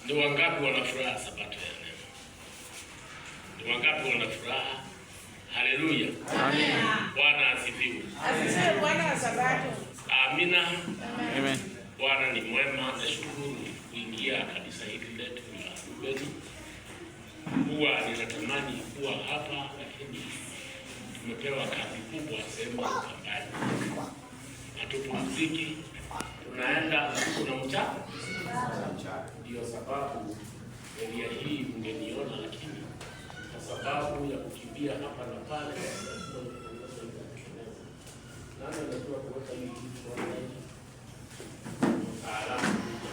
Ni wangapi wana furaha sabato ya leo? Ni wangapi wana furaha? Haleluya. Amina. Bwana asifiwe. Asifiwe Bwana wa Sabato. Amina. Amen. Bwana ni mwema. Nashukuru kuingia kanisa hili letu la Rubeni. Huwa ninatamani kuwa hapa, lakini tumepewa kazi kubwa sehemu ya Ukambani. Hatupumziki, tunaenda usiku na mchana. Ndio sababu area hii mngeniona, lakini kwa sababu ya kukimbia hapa na pale, nani anajua kuweka hii kitu online? Mtaalamu kuja.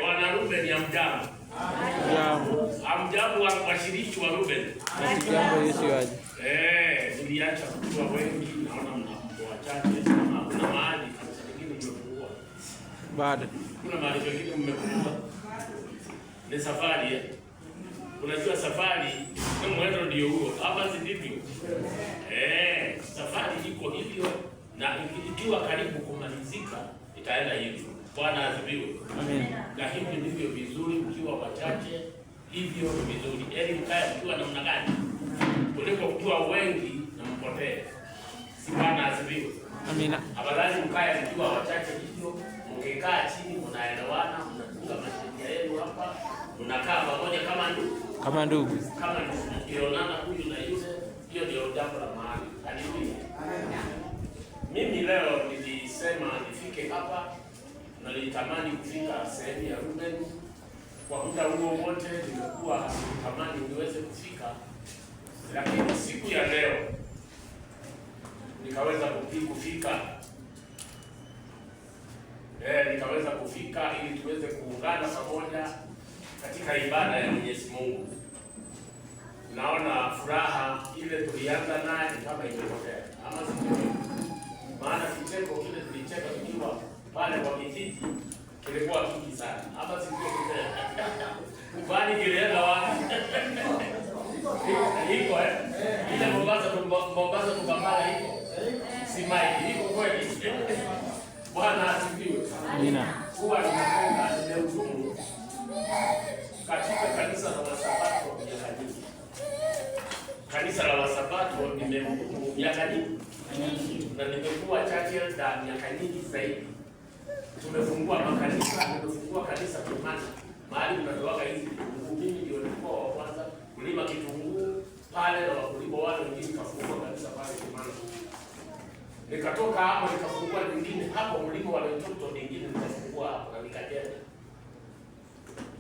Wana Ruben hamjambo. Jambo. Hamjambo washiriki wa Ruben. Jambo Yesu aje. Niliacha kuwa wengi, naona mna mko wachache. Kama kuna mahali kanisa lingine mmepungua. Bado. Kuna mahali pengine mmepungua. Ni safari eh. Unajua safari ni mwendo ndio huo. Hapa si ndivyo? Safari iko hivyo na ikiwa karibu kumalizika itaenda hivyo. Bwana asifiwe. Amen. Na hivyo ndivyo vizuri mkiwa wachache, hivyo ni vizuri. Heri mkae mkiwa namna gani kuliko mkiwa wengi na mpotee. Si Bwana asifiwe. Amina. Afadhali mkae mkiwa wachache hivyo, mkikaa chini mnaelewana, mnatunga masheria yenu hapa, mnakaa pamoja kama ndugu, Kama ndugu. kama ndugu, mkionana huyu na yule, hiyo ndio jambo la maana. Haleluya. Mimi leo nilisema nifike hapa na nilitamani kufika sehemu ya Ruben. Kwa muda huo wote nimekuwa tamani niweze kufika, lakini siku ya leo nikaweza kufika. Nikaweza kufika ili tuweze kuungana pamoja katika ibada ya Mwenyezi Mungu. Naona furaha ile tulianza naye ni kama imepotea, ama sivyo? Maana kicheko kile tulicheka tukiwa pale kwa kijiji kilikuwa kingi sana, ama sivyo? Kwani kilienda wapi? Iko eh? Ile Mombasa tu Mombasa tukambala iko. Si maiki iko kweli. Bwana asifiwe. Amina. Huwa ninapenda nimehudumu katika kanisa la Wasabato miaka nyingi. Kanisa la Wasabato nimehudumu miaka nyingi na nimekuwa church elder miaka nyingi zaidi. Tumefungua makanisa, nimefungua kanisa Kimani, mahali mnatoaga hizi vitunguu. Mimi ndio nilikuwa wa kwanza kulima kitunguu pale na wakulima wale wengine, nikafungua kanisa pale Kimani. Nikatoka hapo nikafungua lingine hapo mlima wa Loitokitok, lingine nikafungua hapo na nikajenga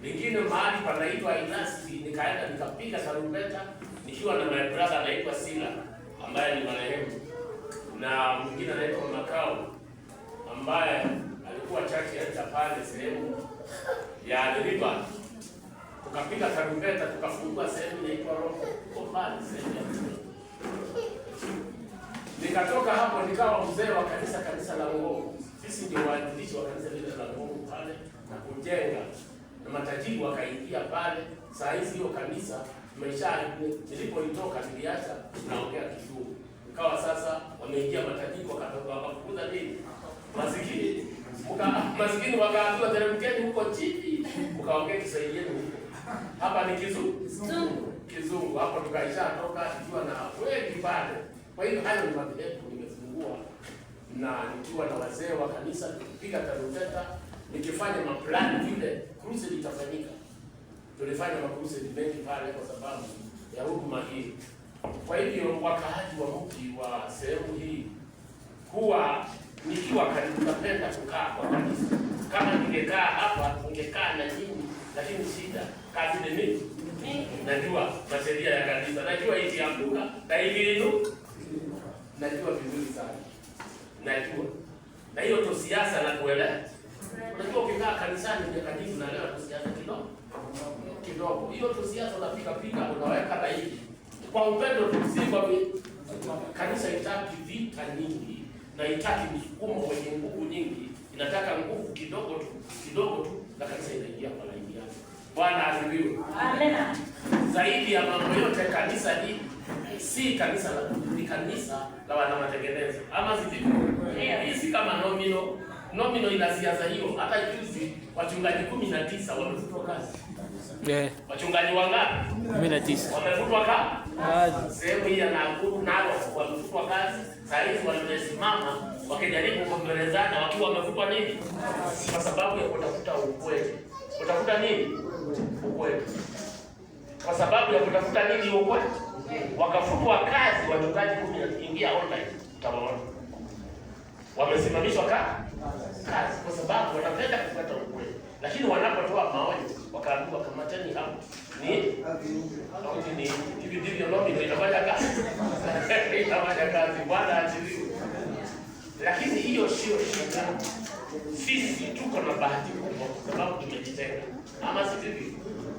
lingine mahali panaitwa Inasti, nikaenda nikapiga tarumbeta nikiwa na my brother anaitwa Sila ambaye ni marehemu, na mwingine anaitwa Makao ambaye alikuwa church elder pale sehemu ya The River. Tukapiga tarumbeta tukafungua sehemu inaitwa Roho kwa mbali sehemu ya River. Nikatoka hapo nikawa mzee wa kanisa, kanisa la Ngong. Sisi ndio waanzilishi wa kanisa lile la Ngong pale na kujenga, na matajiri wakaingia pale. Saa hizi hiyo kanisa imesha, nilipoitoka niliacha naongea Kizungu, ikawa sasa wameingia matajiri wakatoka wakafukuza nini masikini, masikini wakaambiwa teremkeni huko chini, mkaongea Kiswahili yenu huko. Hapa ni Kizungu, Kizungu. Hapo tukaisha toka tukiwa na wengi pale. Kwa hiyo hayo ni madhehebu nimefungua, na nikiwa na wazee wa kanisa tukipiga tarumbeta, nikifanya maplani vile crusade itafanyika. Tulifanya makrusade mengi pale kwa sababu ya huduma hii. Kwa hivyo wakaaji wa mji wa sehemu hii, huwa nikiwa karibu napenda kukaa kwa kanisa. Kama ningekaa hapa ningekaa na nyinyi, lakini shida kazi ni nini? Najua masheria ya kanisa, najua ikianguka na ikiinuka, najua vizuri sana, najua na hiyo tu siasa na kuelewa. Unajua ukikaa kanisani miaka nyingi unaelewa tu siasa kidogo kidogo, hiyo tu siasa unapiga piga, unaweka na hivi kwa upendo tu, si kwa vita. Kanisa itaki vita nyingi na itaki msukumo wenye nguvu nyingi, inataka nguvu kidogo tu kidogo tu, na kanisa inaingia kwa laini yake. Bwana asifiwe. Amen. Zaidi ya mambo yote, kanisa ni Si kanisa la, ni kanisa la wana matengenezo, ama si ndivyo? Hii si kama nomino. Nomino ina siasa hiyo. Hata juzi wachungaji 19 wamefutwa kazi. Wachungaji wangapi? 19. Wamefutwa kazi. Kazi. Sehemu hii ya Nakuru nalo wamefutwa kazi. Saa hizi wamesimama wakijaribu kumbelezana wakiwa wamefutwa nini? Kwa sababu ya kutafuta ukweli. Kutafuta nini? Ukweli. Kwa sababu ya kutafuta nini ukweli? Wakafutwa kazi wachungaji 10. Ingia online utawaona. Wamesimamishwa kazi kwa sababu wanapenda kufuata ukweli. Lakini wanapotoa maoni wakaambiwa kamateni hapo. Ni ni hivi ndivyo lobby inafanya kazi. Inafanya kazi. Bwana asifiwe. Lakini hiyo sio shida. Sisi tuko na bahati kubwa kwa sababu tumejitenga. Ama si ndivyo?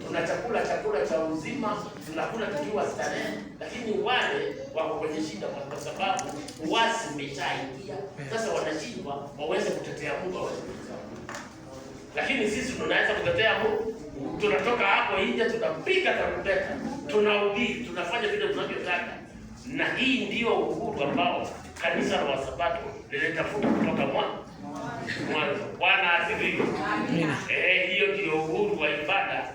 Tuna chakula cha uzima, tunakula tukiwa starehe, lakini wale wako kwenye shida kwa sababu uasi umeshaingia. Sasa wanashindwa waweze kutetea Mungu, waweze kutetea Mungu. Lakini sisi tunaweza kutetea Mungu. Tunatoka hapo nje, tunapiga tarumbeta, tunahubiri, tunafanya vile tunavyotaka. Na hii ndio uhuru ambao kanisa la Wasabato lilitafuta kutoka mwanzo. Bwana asifiwe. Hiyo ndio uhuru wa ibada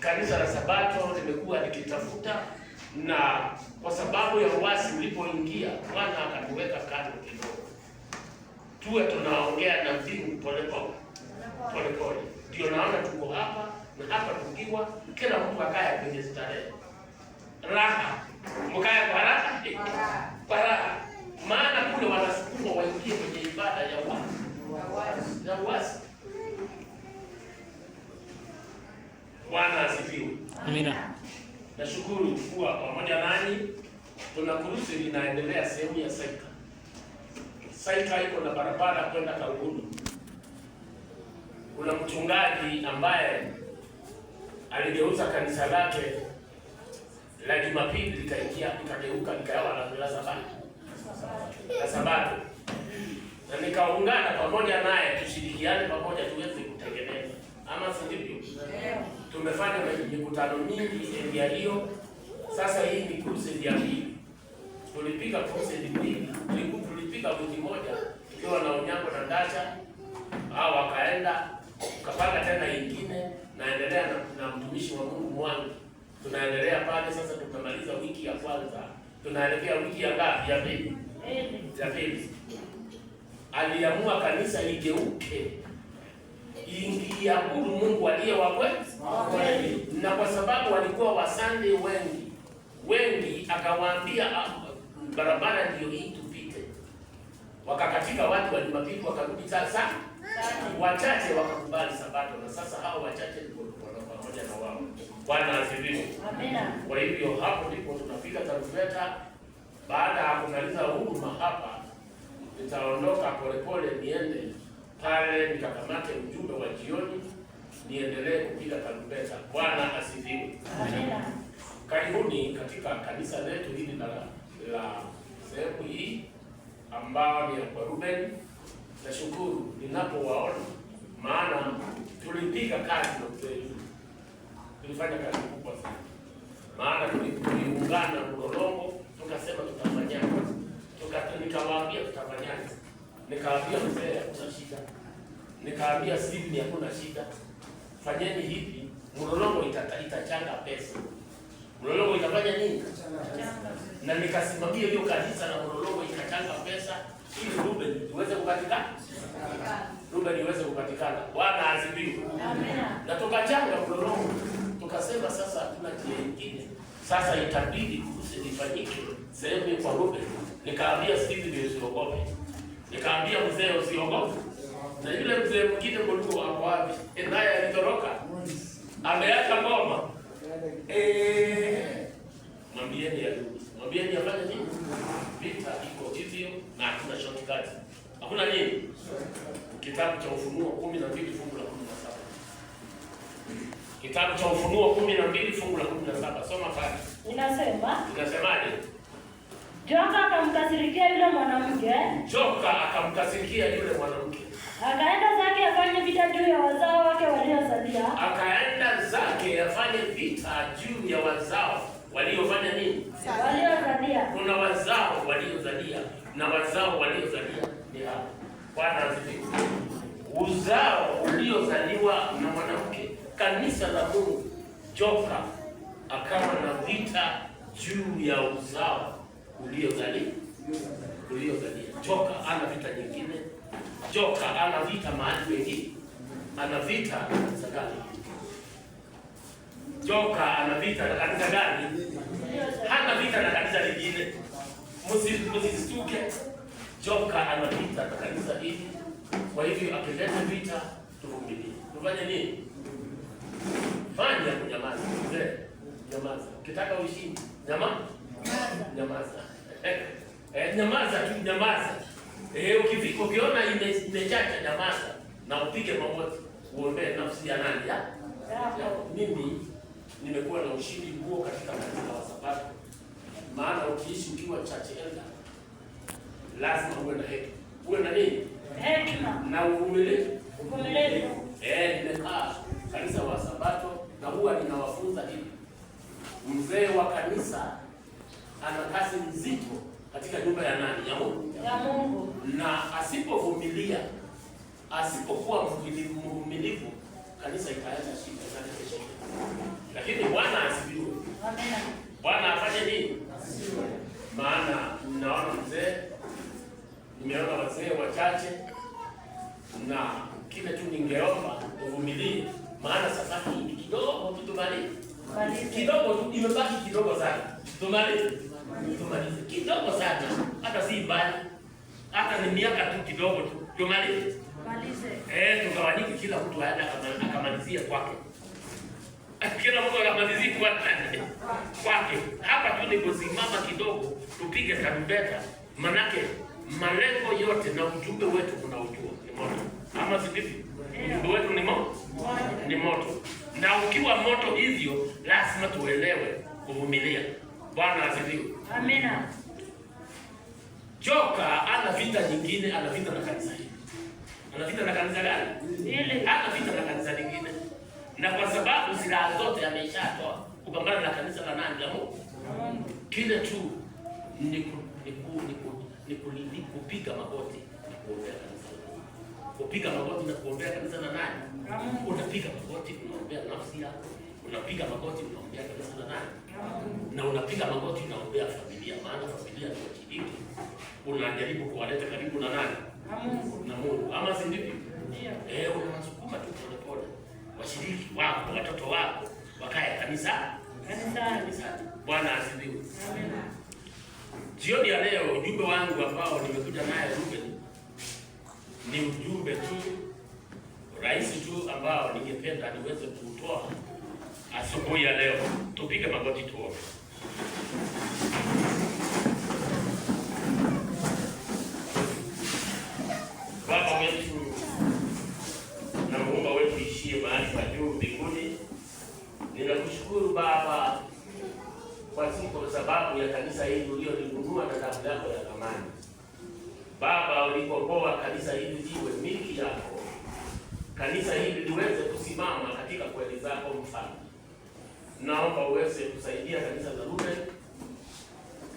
kanisa la Sabato limekuwa likitafuta, na kwa sababu ya uasi ulipoingia, Bwana akatuweka kando kidogo, tuwe tunaongea na mbingu polepole polepole. Ndio naona tuko hapa na hapa tukiwa kila mtu akae kwenye starehe raha, mkae kwa raha kwa raha, maana kule wanasukuma waingie kwenye ibada ya uasi ya uasi. Bwana asifiwe. Amina. Nashukuru kuwa pamoja nanyi. Tuna crusade inaendelea sehemu ya Saika. Saika iko na barabara kwenda Kangundo. Kuna mchungaji ambaye aligeuza kanisa lake la Jumapili likaingia likageuka likawa la Sabato. La Sabato. Na nikaungana pamoja naye tushirikiane pamoja tuweze kutengeneza. Ama si ndivyo? Tumefanya mikutano mingi area hiyo. Sasa hii ni crusade ya pili. Tulipiga crusade mbili, tulipiga wiki moja tukiwa na Onyango na Ndacha, hao wakaenda, tukapanga tena ingine, naendelea na mtumishi wa Mungu Mwangi. Tunaendelea pale sasa, tumemaliza wiki ya kwanza. Tunaelekea wiki ya ngapi? Ya pili. Ya pili. Aliamua kanisa ligeuke, iabudu Mungu aliye wa kweli. Na kwa sababu walikuwa wasande wengi wengi, akawaambia barabara ndio hii tupite. Wakakatika watu wa Jumapili wakarudi sasa, wachache wakakubali Sabato, na sasa hao wachache ndio pamoja na wao. Bwana asifiwe. Amina. Kwa hivyo hapo ndipo tunapiga tarumbeta. Baada ya kumaliza huduma hapa, nitaondoka polepole niende pale nikakamate ujumbe wa jioni, niendelee kupiga tarumbeta. Bwana asifiwe. Amina. Karibuni katika kanisa letu hili la sehemu hii ambao ni ya kwa Ruben. Nashukuru ninapowaona, maana tulipiga kazi na mzee yule, tulifanya kazi kubwa sana, maana tuliungana Mlolongo, tukasema tutafanyaje, nikawaambia tutafanyaje, nikaambia mzee hakuna shida, nikaambia Sidney hakuna shida, fanyeni hivi, Mlolongo itachanga pesa, Mlolongo itafanya nini? Na nikasimamia hiyo kanisa na Mlolongo ikachanga pesa ili Ruben iweze kupatikana, Ruben iweze kupatikana. Bwana asifiwe. Amina. Na tukachanga Mlolongo, tukasema sasa hatuna njia nyingine, sasa itabidi ifanyike sehemu kwa Ruben. Nikaambia Steve usiogope, nikaambia mzee usiogope. Na yule mzee mwingine mlikuwa hapo wapi? Naye alitoroka, ameacha ngoma. Mwambieni arudi, mwambieni afanye nini? Vita iko hivyo na hakuna shortcut, hakuna nini. Kitabu cha Ufunuo 12 fungu la 17. Kitabu cha Ufunuo 12 fungu la 17. Soma pale. Inasema, Inasemaje? joka akamkasirikia yule mwanamke, Joka akamkasirikia yule mwanamke, akaenda zake afanye vita juu ya wazao wake waliosalia, akaenda zake afanye vita juu ya wazao Waliofanya nini? Waliozalia. Kuna wazao waliozalia na wazao waliozalia ni hao. Bwana asifiwe. Uzao uliozaliwa na mwanamke, kanisa la Mungu, joka akawa na vita juu ya uzao uliozalia. Uliozalia. Joka ana vita nyingine. Joka ana vita mahali wengine. Ana vita na kanisa gani? Joka ana vita na kanisa gani? Hana vita na kanisa lingine. Msistuke. Joka ana vita na kanisa hili. Kwa hivyo akileta vita tuvumilie. Tufanye nini? Fanya kunyamaza. Mzee, nyamaza. Ukitaka ushindi, nyamaza. Nyamaza tu, nyamaza. Ukifika ukiona imechacha nyamaza na upige magoti uombee nafsi ya nani ya? Yako. Mimi nimekuwa na ushindi huo katika kanisa la Sabato. Maana ukiishi ukiwa church elder lazima uwe na hekima. Uwe na nini? Hekima. Na uvumilivu. Uvumilivu. Nimekaa kanisa wa Sabato na huwa ninawafunza hivi. Mzee wa kanisa ana kazi nzito katika nyumba ya nani? Ya Mungu. Ya Mungu. Na asipovumilia, asipokuwa mvumilivu, kanisa itaacha shida, italeta shida. Lakini Bwana asifiwe. Amina. Bwana afanye nini? Maana naona mzee, nimeona wazee wachache, na kile tu ningeomba uvumilie, maana safari hii ni kidogo tu, tumalize kidogo tu, imebaki kidogo sana, tumalize tumalize kidogo sana, hata si mbali, hata ni miaka tu kidogo tu, tumalize. Malize. Tugawanyike, kila mtu aende akamalizie kwake. Kila mtu akamalizie kwake. Kwake. Hapa tu ni kusimama kidogo, tupige tarumbeta, manake malengo yote na ujumbe wetu unaujua ni moto. Ama si ndivyo? Ujumbe wetu ni moto. Ni moto. Na ukiwa moto hivyo, lazima tuelewe kuvumilia. Bwana asifiwe. Amina. Joka ana vita nyingine, ana vita na kanisa hili. Ana vita na kanisa gani? Hili. Hana vita na kanisa lingine. Na kwa sababu silaha zote ameshatoa kupambana na kanisa la nani? La Mungu. Kile tu ni kupiga magoti na kuombea kanisa la Mungu. Kupiga magoti na kuombea kanisa la nani? La Mungu. Unapiga magoti unaombea nafsi yako, unapiga magoti unaombea kanisa la nani? Na unapiga magoti unaombea familia, maana familia ni washiriki. Unajaribu kuwaleta karibu na nani? La Mungu. Na Mungu. Ama si ndivyo? Ndio. Unawasukuma tu pole pole. Washiriki wako, watoto wako wakae kanisa. Kanisani. Bwana asifiwe. Amina. Jioni ya leo ujumbe wangu ambao nimekuja naye Ruben ni ujumbe tu rahisi tu ambao ningependa niweze kuutoa asubuhi ya leo. Tupige magoti tuombe. Baba wetu na Muumba wetu ishie mahali pa juu mbinguni, ninakushukuru Baba kwa siku, sababu ya kanisa hili uliyolinunua na damu yako ya thamani. Baba, ulikomboa kanisa hili liwe milki yako, kanisa hili liweze kusimama katika kweli zako Mfalme. Naomba uweze kusaidia kanisa la Ruben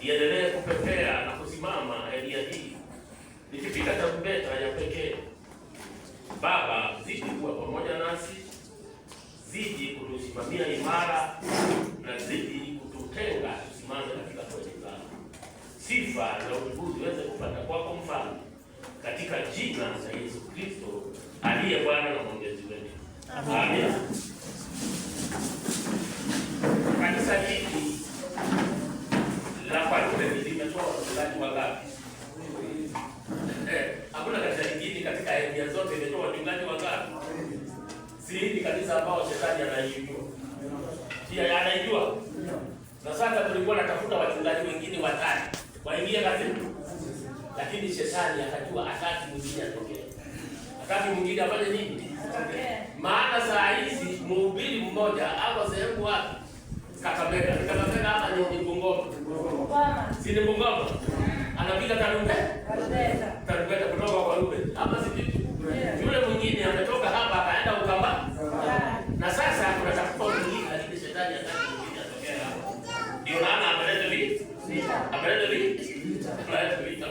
liendelee kupepea na kusimama elia hii likipiga tarumbeta ya pekee. Baba, zidi kuwa pamoja nasi, zidi kutusimamia imara na zidi kututenga tusimame katika kweli zako. Sifa na utukufu ziweze kupanda kwako Mfalme, katika jina la Yesu Kristo aliye Bwana na Mwombezi wetu. Amen. Kanisa hili la kwa Ruben limetoa wachungaji wangapi? Hakuna kanisa lingine katika area zote imetoa wachungaji wangapi? Si hili kanisa ambao shetani anaijua. Si anaijua? Na sasa tulikuwa natafuta wachungaji wengine watatu waingie kazini, lakini shetani akajua hataki mwingine atokee, hataki mwingine afanye nini? Maana saa hizi mhubiri mmoja ako sehemu wapi? Kakamega. Ni Kakamega hapa ni Bungoma. Si ni Bungoma? Anapiga tarumbeta. Tarumbeta kutoka kwa Ruben. Hapa si vipi? Yule mwingine ametoka hapa akaenda Ukamba. Na sasa kuna tafuta mwingine, lakini shetani hataki mwingine atokee hapa. Ndio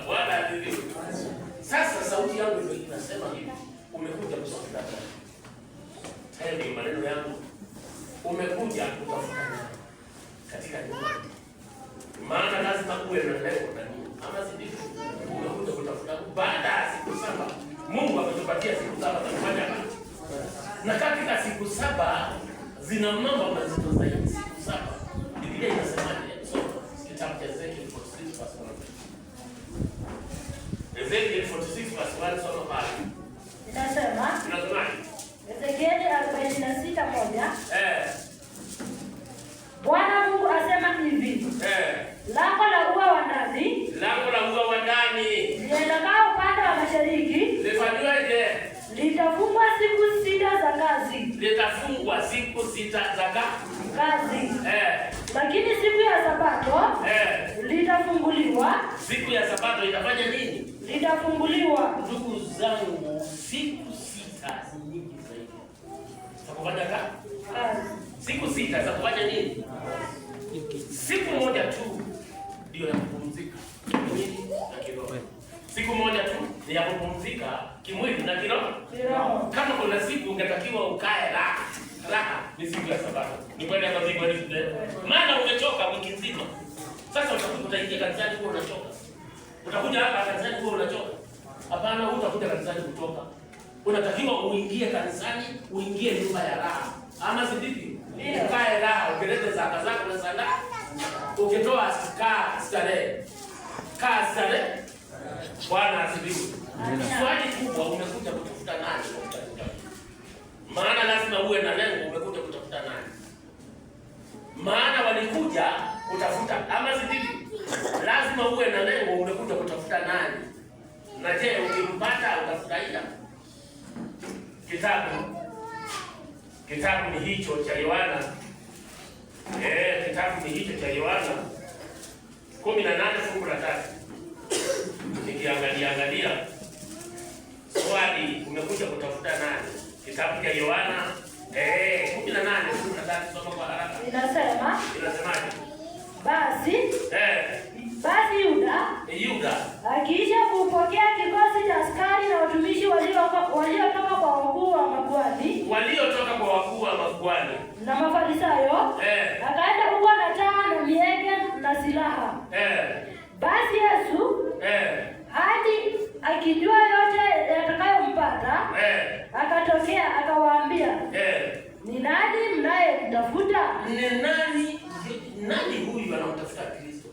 Bwana asifiwe. Sasa sauti yangu ndio inasema hivi, umekuja kutafuta nani? Haya ndio maneno yangu. Umekuja kutafuta nani katika nyumba? Maana lazima uwe na lengo na nia, ama si ndivyo? Umekuja kutafuta baada ya siku 7. Mungu ametupatia siku 7 za kufanya kazi, na katika siku 7 zina mambo mazito zaidi. Siku 7 Biblia inasemaje? Soma kitabu cha Ezekiel 46 verse 1. Ezekiel 46 verse 1, soma pale. Inasema Inasemaje? Ezekieli 46:1, Eh, Bwana Mungu asema hivi, lango la ua wa ndani lango la ua wa ndani lielekao upande wa mashariki lifanyweje? litafungwa siku 6 za kazi Litafungwa siku 6 za kazi, lakini siku ya Sabato litafunguliwa. Siku ya Sabato itafanya nini? Litafunguliwa. Ndugu zangu, siku 6 ni nyingi zaidi za kufanya kazi. Kazi. Siku 6 za kufanya nini? Siku moja tu ndio ya kupumzika kimwili na kiroho. Siku moja tu ni ya kupumzika kimwili na kiroho. Kiroho. Kama kuna siku ungetakiwa ukae raha, raha ni siku ya Sabato. Ni kweli ama si kweli? Maana umechoka wiki nzima. Sasa utakuja utaingia kanisani huwa unachoka. Utakuja hapa kanisani huwa unachoka. Hapana, hutakuja kanisani kutoka. Unatakiwa uingie kanisani, uingie nyumba ya raha. Ama si ndivyo? Ukae raha, ukileta zaka zako na sadaka. Ukitoa kaa starehe. Kaa starehe. Bwana asifiwe. Swali kubwa, umekuja kutafuta nani katika nyumba hii? Maana lazima uwe na lengo, umekuja kutafuta nani? Maana walikuja kutafuta, ama si ndivyo? Lazima uwe na lengo, umekuja kutafuta nani? Na je, ukimpata utafurahia? Kitabu ni hicho cha Yohana. Kitabu ni hicho cha Yohana 18 fungu la 3. Nikiangalia angalia swali, umekuja kutafuta nani? Kitabu cha Yohana 18 fungu la 3, soma kwa haraka. Inasema Inasemaje? basi basi Yuda Yuda akiisha kupokea kikosi cha askari na watumishi waliotoka kwa wakuu wa makuhani waliotoka kwa wakuu wa makuhani na Mafarisayo, akaenda huko na taa na mienge na silaha. Basi Yesu hadi akijua yote yatakayompata, akatokea akawaambia, ni nani mnayemtafuta? Ni nani huyu anamtafuta Kristo?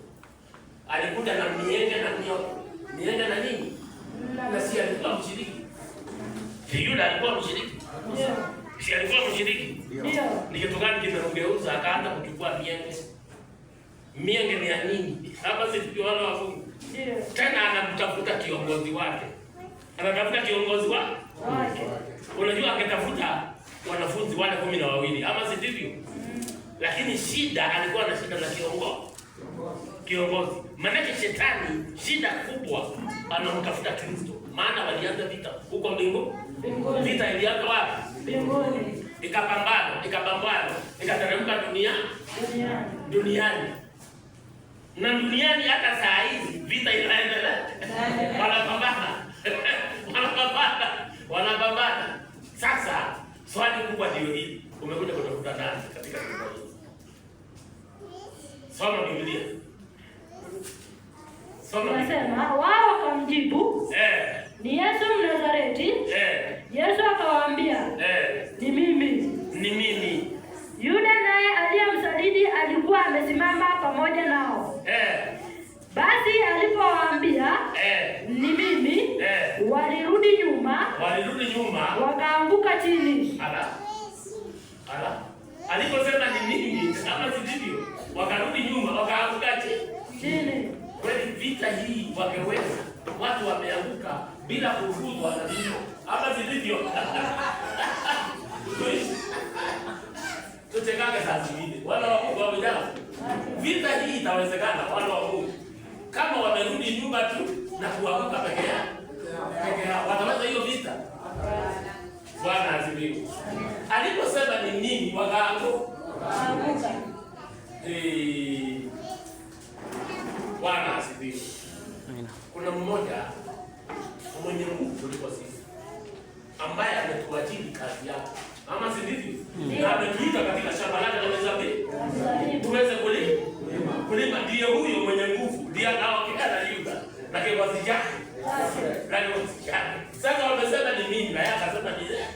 Alikuja na mienge na mioto. Mienge na nini? Na si alikuwa mshiriki. Si Yuda alikuwa mshiriki? Ndio. Si alikuwa mshiriki? Ndio. Ni kitu gani kimemgeuza akaanza kuchukua mienge? Mienge ni ya nini? Hapa si tukiwa wana wa Mungu. Ndio. Tena anamtafuta kiongozi wake. Anatafuta kiongozi wake. Unajua angetafuta wanafunzi wale 12 ama si ndivyo? Lakini shida alikuwa na shida na kiongozi. Maanake shetani shida kubwa anamtafuta Kristo. Maana walianza vita huko mbinguni. Vita ilianza wapi? Mbinguni. Ikapambana, ikateremka duniani. Na duniani hata saa hizi vita inaendelea. Wanapambana. Sasa swali kubwa ndio hili. Umekuja kutafuta nani katika nyumba hii? Soma Biblia. Soma Biblia. Nasema wao wakamjibu, ni Yesu Mnazareti. Yesu akawaambia, ni mimi. Ni mimi. Yuda naye aliyemsaliti alikuwa amesimama pamoja nao. Basi alipowaambia, ni mimi, walirudi nyuma, wakaanguka chini. Ala. Aliposema ni mimi, ama si ndivyo? Wakarudi nyuma, wakaanguka chini. Kweli vita hii wangeweza. Watu wameanguka bila kufuzwa na vifo. Ama si ndivyo? Tuchekage saa zingine. Wana wa Mungu wamejaa. Vita hii itawezekana, wana wa Mungu. Kama wamerudi nyuma tu na kuanguka peke yao. Peke yao. Wataweza hiyo vita? Bwana asifiwe. Aliposema ni mimi, wakaanguka. Bwana asifiwe. wasijali. Nani wasijali? Sasa wamesema ni mimi na yeye akasema ni yeye.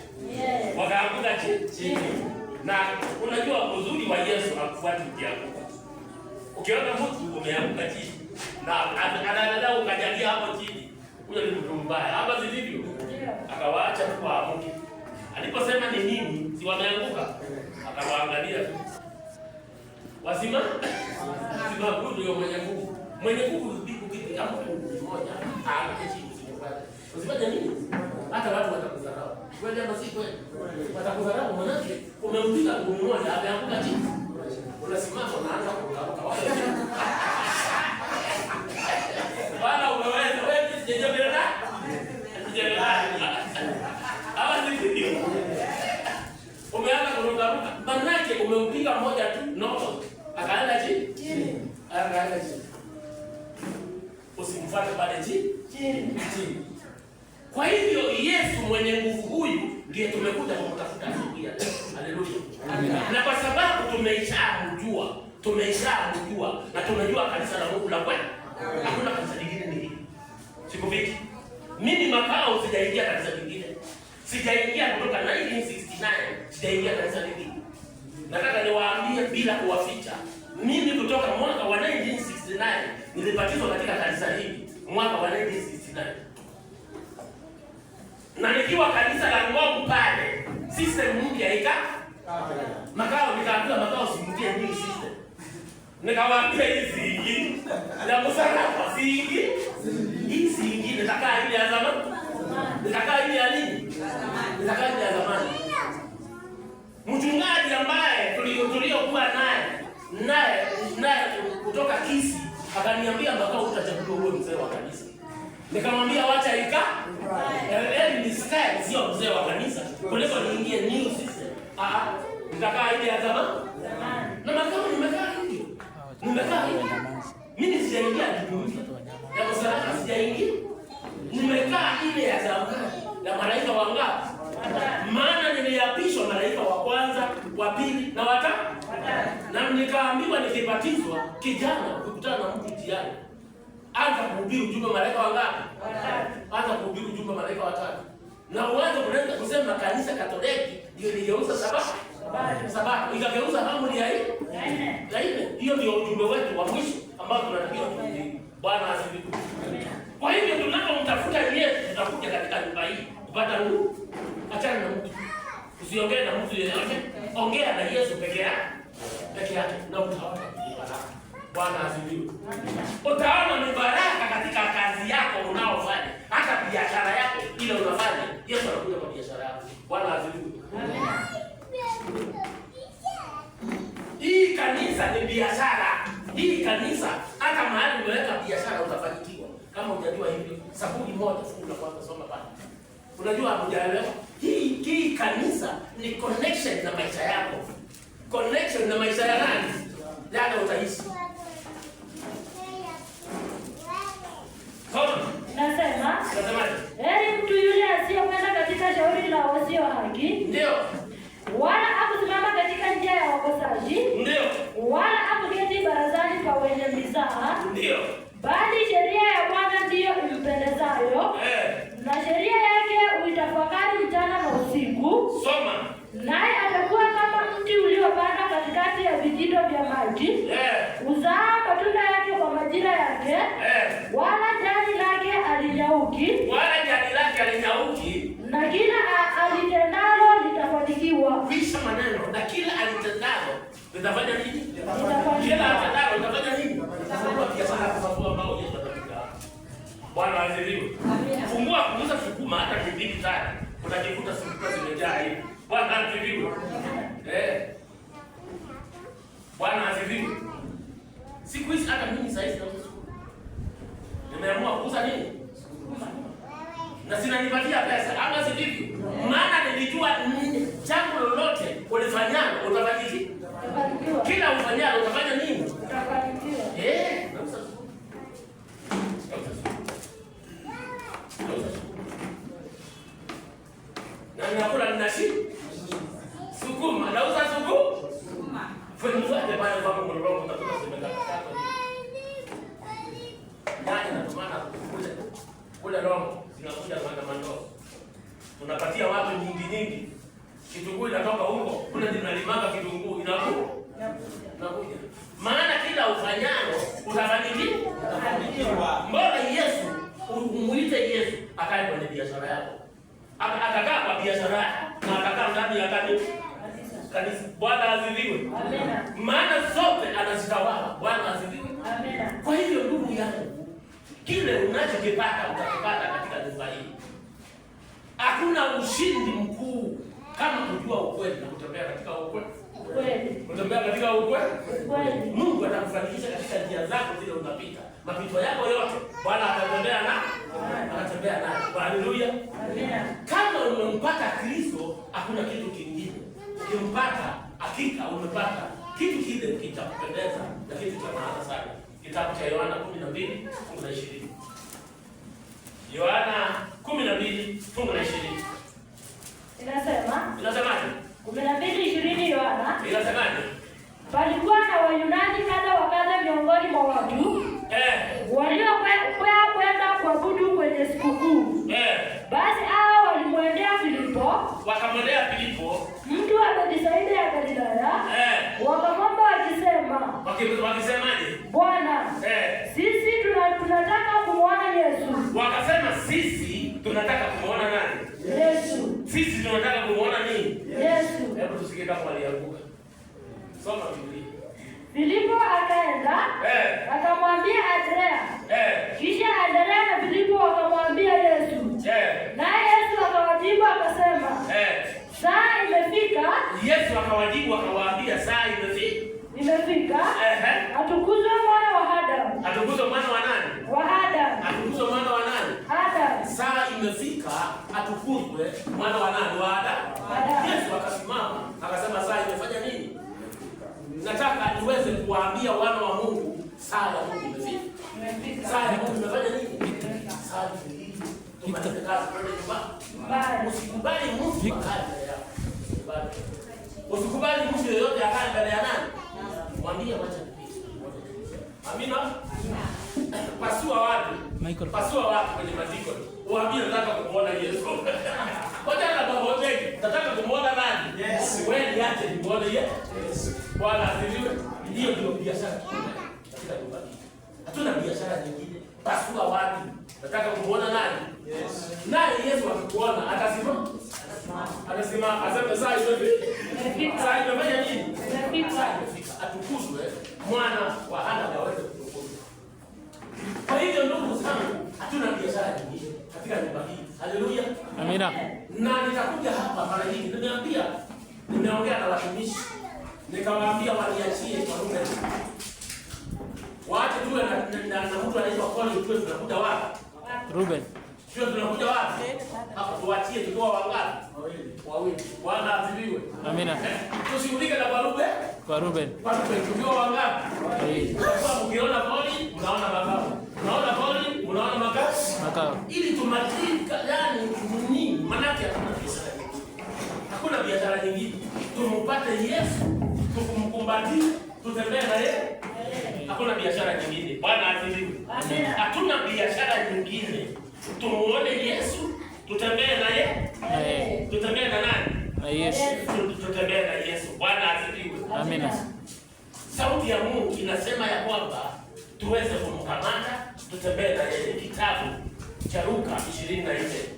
Wakaanguka chini. Na unajua uzuri wa Yesu hakufuati ukianguka. Ukiona mtu umeanguka chini na anaendelea ukajalia hapo chini, huyo ni mtu mbaya. Hapa zilivyo. Akawaacha tu waamuke. Aliposema ni mimi, si wameanguka? Akawaangalia tu. Wasima? Sima huyu ndio mwenye nguvu. Mwenye nguvu ukipiga mtu mmoja, aanguke chini usimfuate. Usifanye nini? Hata watu watakudharau. Kweli ama si kweli? Watakudharau manake umempiga ngumi moja ameanguka chini. Unasimama unaanza kuruka wale. Bana umeweza wewe sijajua. Sijajua. Hawa si ndio? Umeanza kuruka ruka. Manake umempiga moja tu no. Akaenda chini. Chini. Akaenda chini. Usimfuate pale chini. Chini. Kwa hivyo Yesu mwenye nguvu huyu ndiye tumekuja kumtafuta asubuhi ya leo. Haleluya. Na kwa sababu tumeishamjua, tumeshamjua na tunajua kanisa la Mungu la kweli. Hakuna kanisa lingine ni hili. Sikufiki. Mimi makao sijaingia kanisa lingine. Sijaingia kutoka 1969, sijaingia kanisa lingine. Nataka niwaambie bila kuwaficha. Mimi kutoka mwaka wa 1969 nilibatizwa katika kanisa hili mwaka wa 1969. Na nikiwa kanisa la Ngong pale, system mpya ika makao, nikaambiwa makao simtie new system. Nikawaambia hii siingi. Na msalaba siingi. Hii siingi, nitakaa ile ya zamani. Nitakaa ile ya nini? Nitakaa ile ya zamani. Mchungaji ambaye tuliokuwa naye kutoka Kisii akaniambia makao utachaguliwa uwe mzee wa kanisa. Nikamwambia wacha ika. Eli ni style sio mzee wa kanisa. Kuliko niingie new system. Nitakaa ile ya zamani. Na makao nimekaa hivyo. Nimekaa hivyo. Mimi sijaingia jumuiya. Ya msalaba sijaingia. Nimekaa ile ya zamani. Na malaika wangapi? Maana niliapishwa malaika wa kwanza, wa pili na watatu. Na nikaambiwa nikibatizwa kijana ukikutana na mtu njiani anza kuhubiri ujumbe malaika wangapi? Watatu. Anza kuhubiri ujumbe malaika watatu. Na uanze kuanza kusema kanisa Katoliki ndio iligeuza sabato. Sabato ikageuza amri ya hii. Ya nne. Hiyo ndio ujumbe wetu wa mwisho ambao tunatakiwa kuhubiri. Bwana asifiwe. Kwa hivyo tunapomtafuta Yesu tutakuja katika nyumba hii kupata nguvu. Achana na mtu. Usiongee na mtu yeyote. Ongea na Yesu peke yake. Peke yake na utaona baraka. Bwana asifiwe. Utaona ni baraka katika kazi yako unaofanya, hata biashara yako ile unafanya, Yesu anakuja kwa biashara yako. Bwana asifiwe. Hii kanisa ni biashara. Hii kanisa hata mahali umeweka biashara utafanikiwa. Kama hujajua hivyo, Zaburi 1 fungu la kwanza soma pale. Unajua hujaelewa? Hii kanisa ni connection na maisha yako. Connection na maisha ya nani? Yale utaishi. Nasema, heri mtu yule asiyekwenda katika shauri la wasio haki. Ndio. Wala hakusimama katika njia ya wakosaji. Ndio. Wala hakuketi barazani kwa wenye mizaha. Ndio. Bali sheria ya Bwana ndiyo impendezayo. Na sheria yake uitafakari mchana na usiku. Soma. Naye atakuwa kama mti uliopandwa katikati ya vijito vya maji. Uzaa matunda yake kwa majira yake. Wala jani lake halinyauki. Wala jani lake halinyauki. Na kila alitendalo litafanikiwa. Kisha maneno, na kila alitendalo litafanya nini? Kila alitendalo litafanya nini? Fungua biashara kwa ambao Yesu atakuja. Bwana asifiwe. Fungua kuuza sukuma hata mbili tatu. Utajikuta sukuma zimejaa hivi. Bwana asifiwe. Bwana asifiwe. Siku hizi hata mimi sasa hivi nauza sukuma. Nimeamua kuuza nini? Sukuma. Na sinanipatia pesa ama si ndivyo? Maana nilijua jambo lolote ulifanyalo utafanikiwa. Kila ufanyalo utafanya nini? Utafanikiwa. Nauza sukuma. Nauza sukuma. Nauza sukuma. Na ninakula ninashiba. Sukuma, nauza sukuma. Fuate pale kwa Mungu roho utakuta zimekata. Nani anatumana kule? Analimanga kitunguu inakuja. Inakuja. Maana kila ufanyalo utafanikiwa. Utafanikiwa. Mbona Yesu umuite Yesu akae kwenye biashara yako? Akakaa kwa biashara yako na akakaa ndani ya kanisa. Kanisa. Bwana asifiwe. Amina. Maana zote anazitawala. Bwana asifiwe. Amina. Kwa hivyo ndugu yangu, kile unachokipata utakipata katika nyumba hii. Hakuna ushindi mkuu kama kujua ukweli na kutembea katika ukweli. Ukweli. Kutembea katika ukweli. Ukweli. Mungu atakufanikisha katika njia zako zile unapita. Mapito yako yote Bwana atatembea na anatembea naye. Haleluya. Amina. Kama umempata Kristo, hakuna kitu kingine. Ukimpata, hakika umepata kitu kile kitakupendeza na kitu cha maana sana. Kitabu cha Yohana 12 fungu la 20. Yohana 12 fungu la 20. Inasema Inasemaje? 12:20 Yohana, Inasemaje? palikuwa na Wayunani kadha wa kadha miongoni mwa watu waliokwea kwenda kuabudu kwenye sikukuu. Basi hao walimwendea Filipo, Wakamwendea Filipo, mtu wa Bethsaida ya Galilaya, wakamwomba wakisema, wakisemaje? Bwana, sisi tunataka kumwona Yesu. Wakasema sisi tunataka kumuona nani? Yesu. Sisi tunataka kumuona nini? Yesu. Hebu tusikie kama walianguka. Soma Biblia. Filipo akaenda akamwambia Andrea. Kisha Andrea na Filipo wakamwambia Yesu. Naye Yesu akawajibu akasema, saa imefika. Yesu akawajibu akawaambia saa imefika. Imefika. Atukuzwe mwana wa Adamu. Atukuzwe mwana wa nani? Wa Adamu. Atukuzwe mwana wa nani? Adamu. Saa imefika atukuzwe mwana wa nani? Wa Adamu. Yesu akasimama akasema saa imefanya nini? Nataka niweze kuwaambia wana wa Mungu saa ya Mungu imefika. Saa ya Mungu imefanya nini? Saa imefika. Tumalize kazi twende nyumbani. Usikubali mtu akae mbele yako. Usikubali mtu yeyote akae mbele ya nani? Mwambie wacha nipite. Amina. Pasua watu. Pasua watu kwenye maziko. Waambie nataka kumuona Yesu. Ngoja na baba wote. Nataka kumuona nani? Yesu. Wewe niache nimuone Yesu. Bwana asifiwe. Ndio ndio biashara katika nyumba hii. Hatuna biashara nyingine. Pasua watu. Nataka kumuona nani? Yesu. Naye Yesu akikuona atasimama. Atasimama. Aseme saa imefika. Saa imefanya nini? Saa imefika. Atukuzwe mwana wa Adamu aweze kutukuzwa. Kwa hivyo ndugu zangu, hatuna biashara nyingine katika nyumba hii. Haleluya. Amina. Na nitakuja hapa mara nyingi. Nimeambia, nimeongea na watumishi. Nikawaambia waniachie kwa Ruben. Waache tuwe na mtu anaitwa Colin, tuwe tunakuja wapi? Ruben. Tuwe tunakuja wapi? Hapa tuachie tukiwa wangapi? Wawili. Bwana asifiwe. Amina. Tushughulike na kwa Ruben. Kwa Ruben. Kwa Ruben tukiwa wangapi? Wawili. Kwa mkiona Colin, mnaona makao. Mnaona Colin, mnaona makao. Makao. Ili tumatika, yani nini? Manake hakuna biashara nyingine. Hakuna biashara nyingine. Tumpate Yesu, tukumkumbatie, tutembee na yeye. Hakuna biashara nyingine. Bwana asifiwe. Hatuna biashara nyingine. Tumuone Yesu, tutembee na yeye. Tutembee na nani? Na Yesu. Tutembee na Yesu. Bwana asifiwe. Amina. Sauti ya Mungu inasema ya kwamba tuweze kumkamata, tutembee na yeye. Kitabu cha Luka 24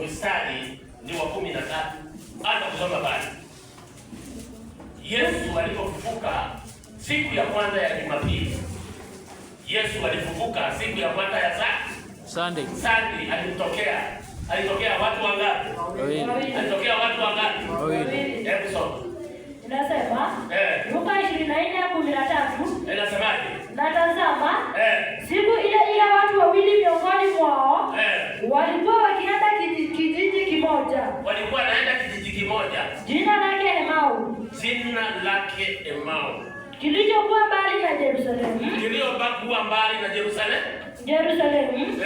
mstari ni wa 13. Hata kusoma bali. Yesu alipofufuka siku ya kwanza ya Jumapili. Yesu alifufuka siku ya kwanza ya Sunday. Sunday alimtokea. Alitokea watu wangapi? Wawili. Alitokea watu wangapi? Wawili. Hebu soma. Inasema Luka 24:13. Inasemaje? Na tazama, siku ile ile watu wawili miongoni mwao walikuwa wakienda kijiji kimoja. Walikuwa wanaenda kijiji kimoja. Jina lake Emau. Jina lake Emau. Kilichokuwa mbali na Yerusalemu. Kilichokuwa mbali na Yerusalemu. Yerusalemu.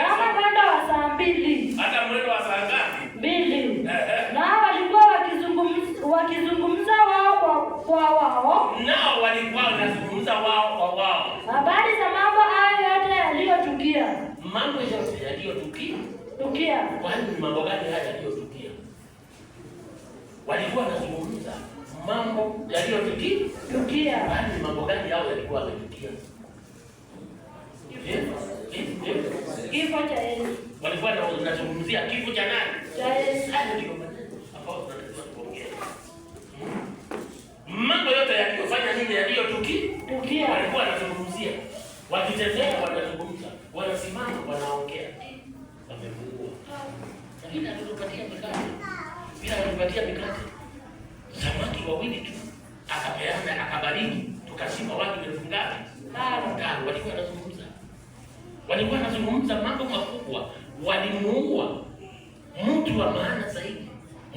Kama mwendo wa saa 2. Hata mwendo wa saa ngapi? 2. Na walikuwa wakizungumza wao kwa wao. Nao walikuwa wanazungumza wao kwa wao. Habari za mambo hayo yote yaliyotukia. Mambo yote yaliyotukia. Tukia. Kwani ni mambo gani haya yaliyotukia? Walikuwa wanazungumza mambo yaliyotukia. Tukia. Bali mambo gani yao yalikuwa yametukia? Kifo cha Yesu. Walikuwa wanazungumzia kifo cha nani? Cha Yesu. Hayo ndio maneno ambayo tunatakiwa tuongee. Mambo yote yaliyofanya nini, yaliyotukia, Tukia. walikuwa wanazungumzia. Wakitembea wanazungumza, wanasimama wanaongea. Wamemuua. Lakini alitupatia mikate. Bila alitupatia mikate. Samaki wawili tu akapeana, akabariki, tukashiba watu 5000 ngapi? 5. Walikuwa wanazungumza. Walikuwa wanazungumza mambo makubwa. Walimuua mtu wa maana zaidi,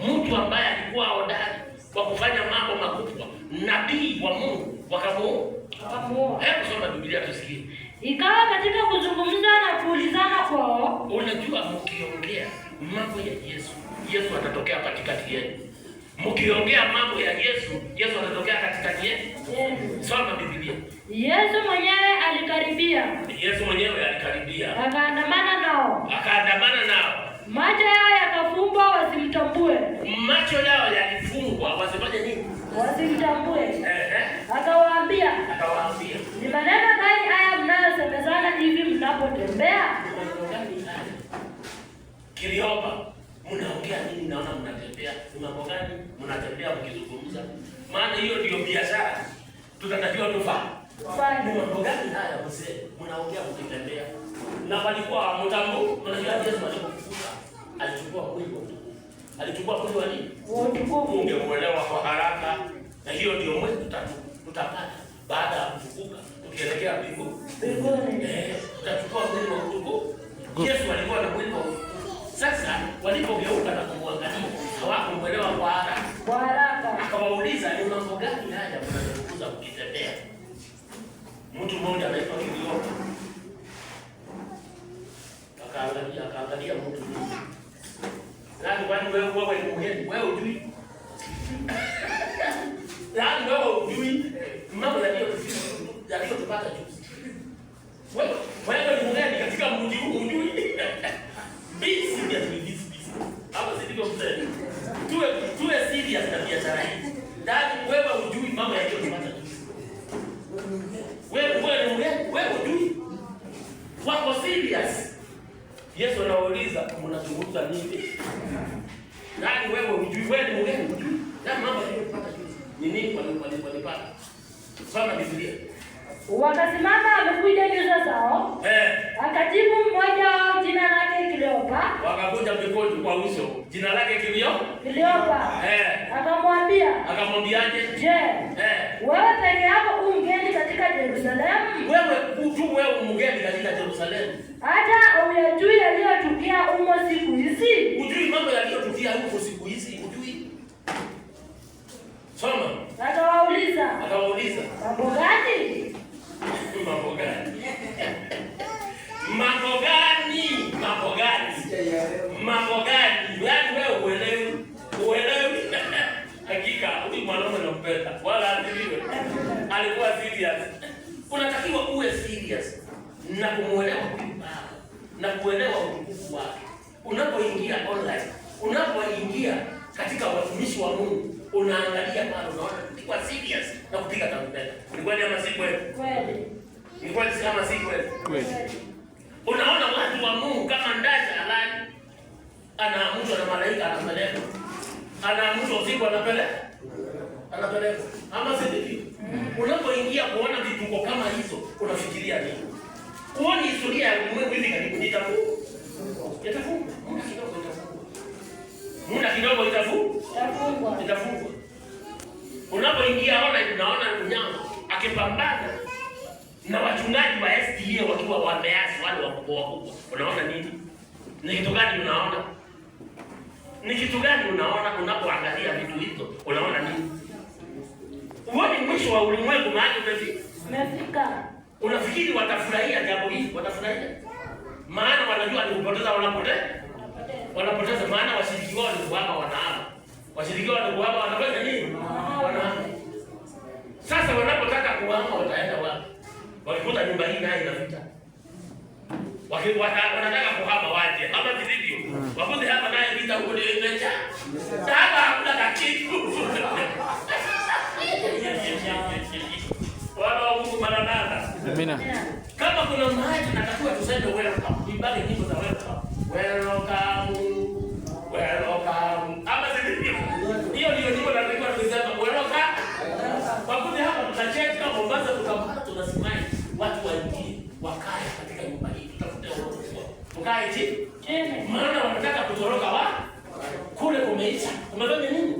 mtu ambaye alikuwa hodari kwa kufanya mambo makubwa, nabii wa Mungu, wakamuua. Wakamuua. Hebu soma Biblia tusikie. Ikawa katika kuzungumza na kuulizana kwao. Unajua, mkiongea mambo ya Yesu, Yesu atatokea katikati yenu. Mkiongea mambo ya Yesu, Yesu atatokea katikati yenu. Soma Biblia. Yesu mwenyewe alikaribia. Yesu mwenyewe alikaribia. Akaandamana nao. Akaandamana nao. Macho yao yakafumbwa wasimtambue. Macho yao yalifungwa wasifanye nini? Wasimtambue. Akawaambia. Akawaambia. Ni maneno gani haya mnayosemezana hivi mnapotembea? Kiliopa, mnaongea nini? Naona mnatembea. Ni mambo gani mnatembea mkizungumza? Maana hiyo ndio biashara. Tutatakiwa tufanye. Ni mambo gani haya mzee? Mnaongea mkitembea. Na walikuwa mtambo. Unajua Yesu alipofufuka alichukua mwili wa utukufu. Alichukua mwili wa nini? Wa utukufu. Ungemuelewa kwa haraka. Na hiyo ndio mwili tutapata baada ya kufufuka tukielekea mbinguni. Tutachukua mwili wa utukufu. Yesu alikuwa na mwili wa utukufu. Sasa walipogeuka na kumwangalia hawakumuelewa kwa haraka. Kwa haraka. Akawauliza, ni mambo gani haya mnazungumza mkitembea? Mtu mmoja anaitwa Kiliopa. Akaangalia mtu mmoja. Nani kwani wewe ni mgeni? Wewe hujui? Yaani wewe hujui mambo yaliyotupata juzi. Wewe ni mgeni katika mji huu, hujui? Be serious with this business. Hapo si ndivyo mzee? Tuwe serious na biashara hii. Yaani wewe hujui mambo yaliyotupata juzi. Wewe ni mgeni, wewe hujui. Wako serious. Yesu anawauliza, mnazungumza nini? Yaani wewe hujui, wewe ni mgeni, hujui. Yaani mambo yaliyotupata juzi. Ni nini walipata? Soma Biblia. Wakasimama wamekuja nyuso zao. Akajibu mmoja wao jina lake Kleopa. Wakakuja mikono kwa uso. Jina lake Kleopa. Kleopa. Akamwambia. Akamwambiaje? Je, wewe peke yako u mgeni katika Yerusalemu? Wewe mgeni katika Yerusalemu. Hata uyajui yaliyotukia umo siku hizi? Hujui mambo yaliyotukia huko siku hizi? Hujui? Soma. Akawauliza. Akawauliza. Mambo gani? Mambo gani? Mambo gani? Mambo gani? Mambo gani? Yaani wewe uelewi. Uelewi? Hakika huyu mwanaume nampenda. Wala adhiriwe. Alikuwa serious. Unatakiwa uwe serious na kumuelewa huyu baba na kuelewa utukufu wake. Unapoingia online, unapoingia katika watumishi wa Mungu, unaangalia pale, unaona ukiwa serious na kupiga tarumbeta. Ni kweli ama si kweli? Kweli. Ni kweli ama si kweli? Kweli. Unaona watu wa Mungu kama ndacha alani anaamshwa na malaika anapelekwa. Anaamshwa usiku anapelekwa. Anapelekwa. Ama si ndivyo? Unapoingia kuona vituko kama hizo, unafikiria nini? Uone historia ya ulimwengu hivi karibuni itafungwa. Itafungwa. Muda kidogo itafungwa. Muda kidogo itafungwa. Itafungwa. Unapoingia ona, unaona mnyama akipambana na wachungaji wa SDA wakiwa wameasi wale wakubwa wakubwa. Unaona nini? Ni kitu gani unaona? Ni kitu gani unaona unapoangalia vitu hizo? Unaona nini? Uone mwisho wa ulimwengu mahali umefika. Umefika. Unafikiri watafurahia jambo hili? Watafurahia? Maana wanajua ni kupoteza, wanapoteza. Wanapoteza maana washiriki wao ni kuhama, wanahama. Washiriki wao ni kuhama, wanafanya nini? Wanahama. Sasa wanapotaka kuhama wataenda wapi? Wakikuta nyumba hii nayo inavita. Wanataka kuhama waje. Ama ndivyo. Wakute hapa naye vita huko ndio imecha. Hapa hakuna kitu. Wala wa Mungu maranatha. Amina. Kama kuna mahali tunatakiwa tuseme welcome, tuimbe nyimbo za welcome. Welcome. Welcome. Ama si ndivyo? Hiyo ndio nyimbo tunatakiwa tuseme welcome. Wakute hapa tutacheka Mombasa tukamata tunasimama watu waingie wakae katika nyumba hii tutafute uongozi. Tukae chini. Chini. Maana wanataka kutoroka wa kule kumeisha. Umefanya nini?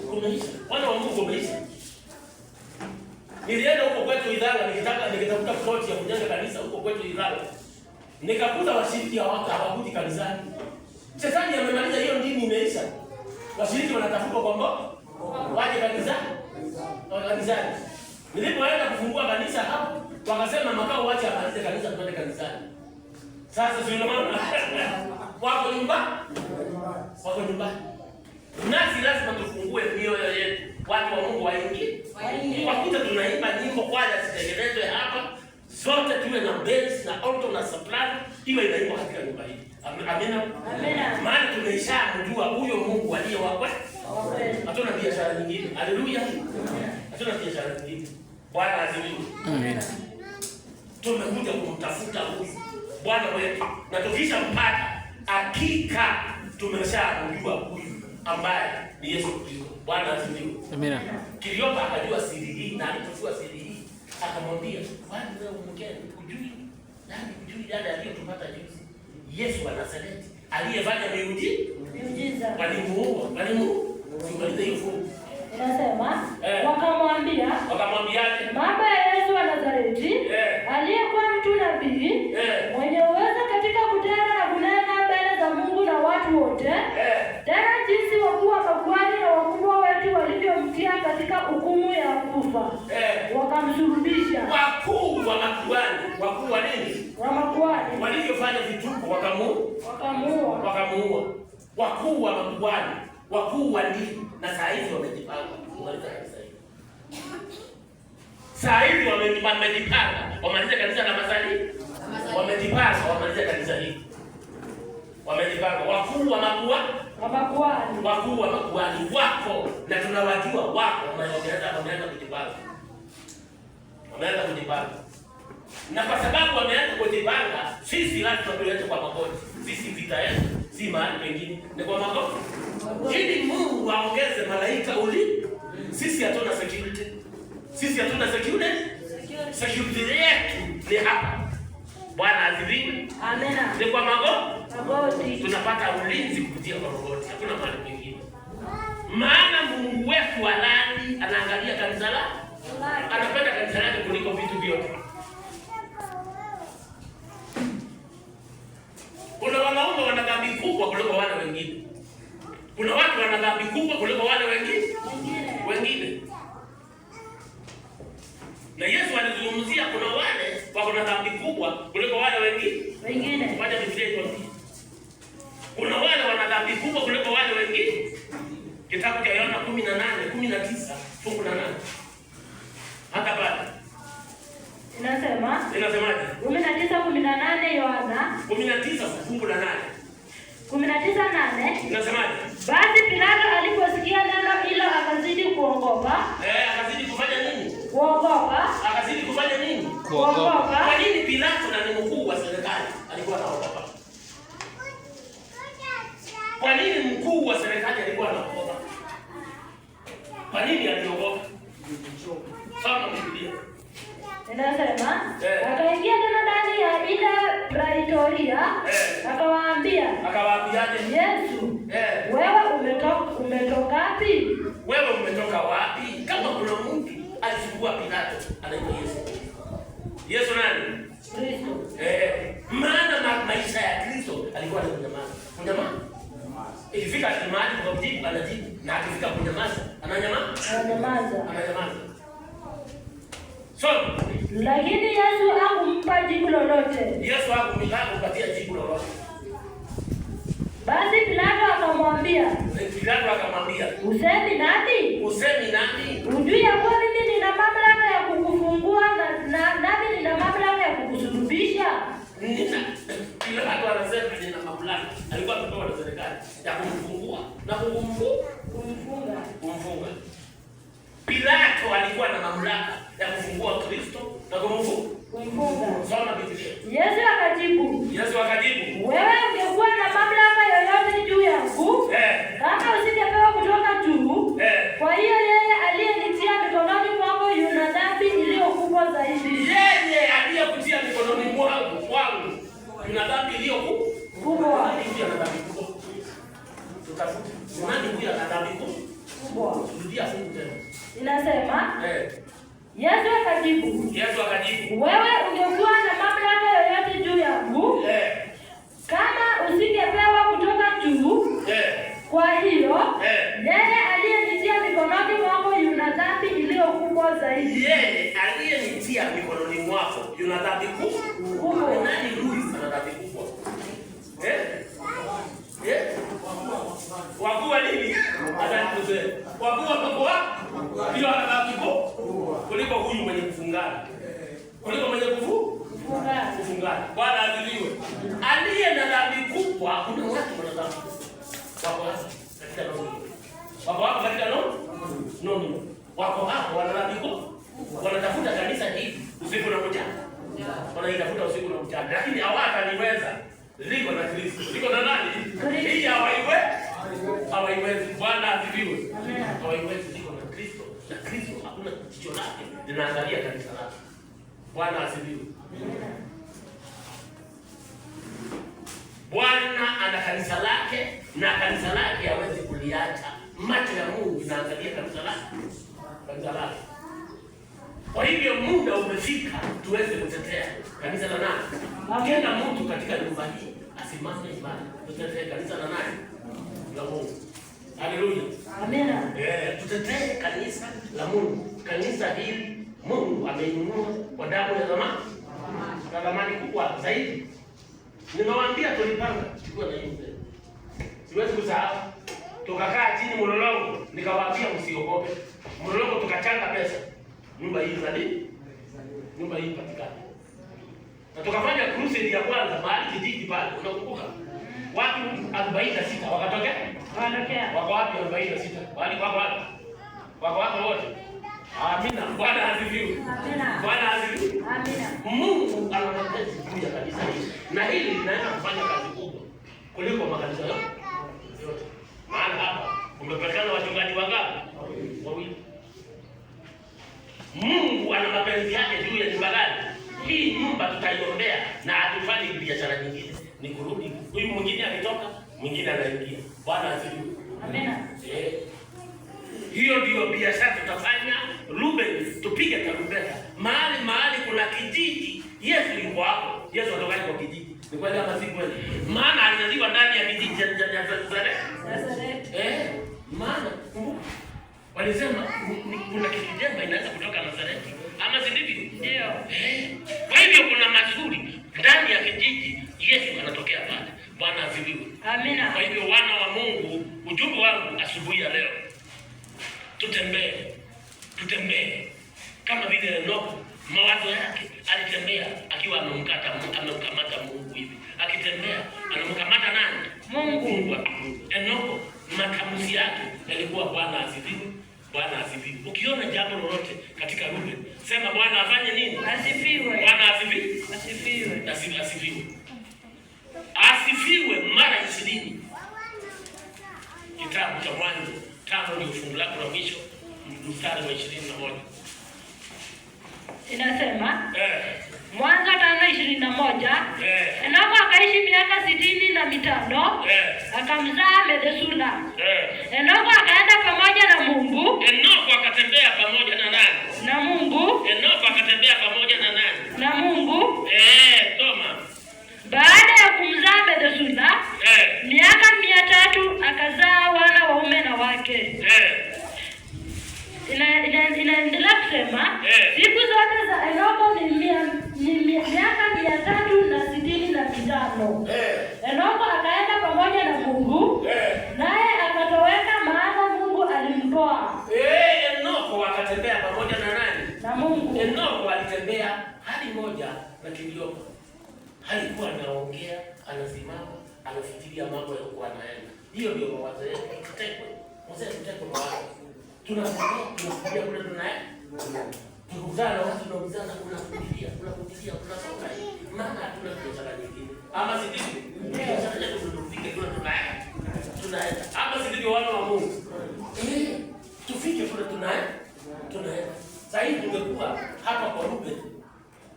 Kumeisha. Wana wa Mungu kumeisha. Nilienda huko kwetu Idhanga nikitaka nikitafuta plot ya kujenga kanisa huko kwetu Idhanga. Nikakuta washiriki hawakuji kanisani. Shetani amemaliza hiyo dini imeisha. Washiriki wanatafutwa kwamba waje kanisani. Kanisani. Nilipoenda kufungua kanisa hapo, wakasema makao wache amalize kanisa tuende kanisani. Sasa si unaona? Wako nyumbani? Wako nyumbani. Nasi lazima tufungue mioyo yetu. Watu wa Mungu waingie. Wakuta tunaimba nyimbo kwaya zitengenezwe hapa. Zote tuwe na bass na alto na soprano iwe inaimbwa katika nyumba hii. Amina. Amina. Maana tumeshamjua huyo Mungu aliye wa kweli. Hatuna biashara nyingine. Haleluya. Hatuna biashara nyingine. Bwana asifiwe. Amina. Tumekuja kumtafuta huyu Bwana wetu, na tukishampata hakika tumeshamjua huyu ambaye ni Yesu Kristo. Bwana asifiwe. Amina. Kiliopa akajua siri hii, na alipojua siri hii akamwambia, kwani wewe mgeni hujui? Nani hujui yale aliyotupata juzi? Yesu wa Nazareti aliyefanya Miujiza. Walimuua, walimuua. Tumalize hiyo fungu. Inasema wakamwambia, Wakamwambiaje? mambo ya Yesu wa Nazareti aliyekuwa mtu nabii mwenye uwezo katika kutenda na kunena mbele za Mungu na watu wote, tena jinsi wakuu wa makuhani na wakubwa wetu walivyomtia katika hukumu ya kufa, wakamsulubisha. Wakuu wa makuhani, wakuu wa nini? Wa makuhani walivyofanya vituko wakamuua. Wakamuua. Wakuu wa makuhani, wakuu wa dini, na saa hizi wamejipanga kumaliza kanisa hili. Saa hizi wamejipanga wamalize kanisa la Masali, wamejipanga wamalize kanisa hili. Wamejipanga wakuu wa makuhani, wakuu wa makuhani wako na tunawajua wako, wameanza kujipanga. Wameanza kujipanga. Na kwa sababu wameanza kujipanga, sisi lazima tuende kwa magoti. Sisi vita yetu si mahali pengine, ni kwa magoti. Ili Mungu aongeze malaika uli. Sisi hatuna security. Sisi hatuna security. Security yetu ni hapa. Bwana asifiwe. Amina. Ni kwa magoti. Tunapata ulinzi kupitia kwa magoti. Hakuna mahali pengine. Maana Mungu wetu halali, anaangalia kanisa lake. Anapenda kanisa lake kuliko vitu vyote. Kuna wanaume wana dhambi kubwa kuliko wale wengine. Kuna watu wana dhambi kubwa kuliko wale wengine. Na Yesu alizungumzia kuna wale wako na dhambi kubwa kuliko wale wengine. Wacha Biblia ituambie. Kuna wale wana dhambi kubwa kuliko wale wengine. Kitabu cha Yohana 18:19 fungu la 8. Hata pale. Inasema? Inasemaje? 19:18 Yohana 19 fungu la 8. 19:8. Inasemaje? Basi Pilato aliposikia neno hilo akazidi kuogopa. Akazidi kufanya nini? Kuogopa. Akazidi kufanya nini? Kuogopa. Kwa nini Pilato na ni mkuu wa serikali alikuwa anaogopa? Kwa nini mkuu wa serikali alikuwa anaogopa? Kwa nini aliogopa? Soma Biblia. Inasema akaingia tena ndani ya ile praetoria, akawaambia. Akawaambiaje? Yesu, wewe umetoka wapi? Wewe umetoka wapi? Kama kuna mtu alichukua Pilato, anaitwa Yesu. Yesu nani? Kristo. Maana maisha ya Kristo alikuwa ni kunyamaza. Kunyamaza. Ikifika mahali kwa kujibu anajibu, na akifika kunyamaza ananyamaza. Ananyamaza. Ananyamaza. So, lakini Yesu hakumpa jibu lolote. Yesu hakumpatia jibu lolote. Basi Pilato akamwambia. Pilato akamwambia, Usemi nani? Usemi nani? Hujui ya kuwa mimi nina mamlaka ya kukufungua na nami nina mamlaka ya kukusulubisha? Nina. Pilato anasema nina mamlaka. Alikuwa amepewa na serikali ya kumfungua na Kumfunga. kumfunga. Pilato alikuwa na mamlaka ya kufungua Kristo na kumfunga. Kumfunga. Soma Biblia. Yesu akajibu, Yesu akajibu, wewe ungekuwa na mamlaka yoyote juu yangu kama usingepewa kutoka juu. Kwa hiyo yeye aliyenitia mikononi mwako yuna dhambi iliyo kubwa zaidi. Yeye aliyekutia mikononi mwangu kwangu yuna dhambi iliyo Kubwa. Nani huyu ana dhambi kubwa? Tutafute. Nani huyu ana dhambi kubwa? Kubwa. Rudia fungu tena. Inasema, Yesu akajibu, Yesu akajibu, wewe ungekuwa na mamlaka yoyote juu yangu kama usingepewa kutoka juu. Kwa hiyo yeye aliyenitia mikononi mwako yuna dhambi iliyo kubwa zaidi. Yeye aliyenitia mikononi mwako yuna dhambi kubwa. Kubwa. Nani huyu ana dhambi kubwa? Wakuu wa nini? Asante mzee. Wakuu wa mkoa ndio ana dhambi kubwa kuliko huyu mwenye kufungana. Kuliko mwenye Kufunga. kufungana. Bwana asifiwe. Aliye na dhambi kubwa, kuna watu wana dhambi kubwa. Wako hapa katika nono. Wako hapa katika nono? Nono. Wako hapo wana dhambi kubwa. Wanatafuta kanisa hili usiku na mchana. Wanaitafuta usiku na mchana, lakini hawataliweza. Liko na Kristo. Liko na nani? Hii hawaiwezi. Bwana asifiwe. Hawaiwezi, liko na Kristo. Na Kristo hakuna jicho lake linaangalia kanisa lake. Bwana asifiwe. Bwana ana kanisa lake na kanisa lake hawezi kuliacha. Macho ya Mungu inaangalia kanisa lake. Kanisa lake. Kwa hivyo muda umefika tuweze kutetea kanisa la nani? Kila mtu katika nyumba hii asimame imara. Tutetee kanisa la nani? La Mungu. Haleluya. Amina. Tutetee kanisa la Mungu. Kanisa hili Mungu ameinunua kwa damu ya thamani. Na thamani kubwa zaidi. Nimewaambia tulipanga chukua na hiyo mzee. Siwezi kusahau. Tukakaa chini Mlolongo, nikawaambia msiogope. Mlolongo tukachanga pesa. Nyumba hii zali. Nyumba hii patikane. Na tukafanya crusade ya kwanza mahali kijiji pale, unakumbuka? Watu 46 wakatokea. Wanatokea. Wako wapi 46? Wali wako wapi? Wako wapi wote? Amina. Bwana asifiwe. Amina. Bwana asifiwe. Amina. Mungu ana mapenzi juu ya kanisa hili. Na hili linaenda kufanya kazi kubwa kuliko makanisa yote. Maana hapa umepatikana wachungaji wangapi? Wawili. Mungu ana mapenzi yake juu ya nyumba gani? Hii nyumba tutaiombea na hatufanyi biashara nyingine. Ni kurudi. Huyu mwingine akitoka, mwingine anaingia. Bwana asifiwe. Amina. Hiyo ndiyo biashara tutafanya. Ruben, tupige tarumbeta. Mahali kuna kijiji, Yesu yuko hapo. Yesu atokaje kwa kijiji? Ni kweli ama si kweli? Maana alizaliwa ndani ya kijiji cha Nazareti. Nazareti. Maana kumbuka walisema kuna kitu jema inaweza kutoka Nazareti. Ama si ndivyo? Ndio. Kwa hivyo kuna mazuri ndani ya kijiji, Yesu anatokea pale. Bwana asifiwe. Amina. Kwa hivyo wana wa Mungu, ujumbe wangu asubuhi ya leo, tutembee kama vile Enoko mawazo yake alitembea akiwa amemkamata Mungu hivi, akitembea anamkamata nani? Mungu. Enoko matamuzi yake yalikuwa Bwana asifiwe, Bwana asifiwe. Ukiona jambo lolote katika Ruben, sema Bwana afanye nini? Asifiwe. Bwana asifiwe. Asifiwe. Asifiwe. Asifiwe mara 20. Kitabu cha Mwanzo 5 ndio fungu lako la mwisho, mstari wa 21. Inasema Mwanzo 5:21. Enoko akaishi miaka 65, akamzaa Methusela. Enoko akaenda pamoja na Mungu. Enoko akatembea pamoja na nani? Na Mungu. Enoko akatembea pamoja na nani? Na Mungu. Toma. Baada ya kumzaa Methusela, miaka 300 akazaa wana waume na wake. Inaendelea kusema siku zote za Enoko ni miaka 365. Enoko akaenda pamoja na Mungu, naye akatoweka maana Mungu alimtoa. Enoko akatembea pamoja na nani? Na Mungu. Enoko alitembea hali moja na Kiliopa. Alikuwa anaongea, anasimama, Anafikiria mambo ya huko anaenda. Hiyo ndio mawazo yetu. Tutekwe. Mzee, tutekwe mawazo. Tunatembea, tunafikiria kule tunaenda. Tukikutana na watu tunaulizana, unafikiria, unafikiria, unasonga hivi. Maana hatuna biashara nyingine. Ama si ndivyo? Biashara yetu ndio tufike kule tunaenda. Tunaenda. Ama si ndivyo, wana wa Mungu? Eh, tufike kule tunaenda. Tunaenda. Sasa hivi tungekuwa hapa kwa Ruben,